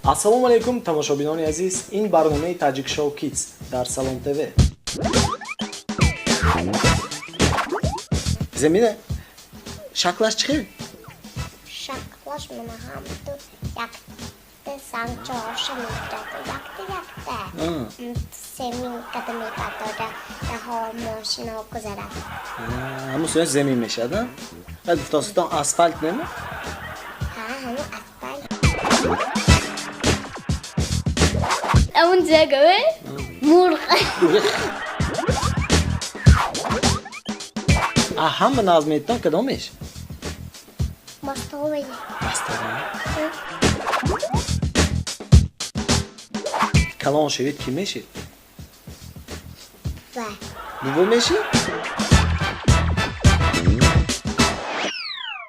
Ассалому алайкум, тамошобинони азиз. Ин барномаи Таҷик Шоу Кидс дар Салом ТВ. Замина, шаклаш чӣ хел? Шаклаш мана ҳамту якта сангчаоша мегирад, якта якта семин када мепартода, раҳо мошино гузарад. Ҳамун суя замин мешавад, а? Гуфтоситон асфалт нема? Ҳа, ҳамун асфалт. Амун ҷагаве мурғ. А ҳама нағз метон кадомеш? Мостовая. Мостовая. Калон шавед, кӣ мешед? Ва. Бубо мешед?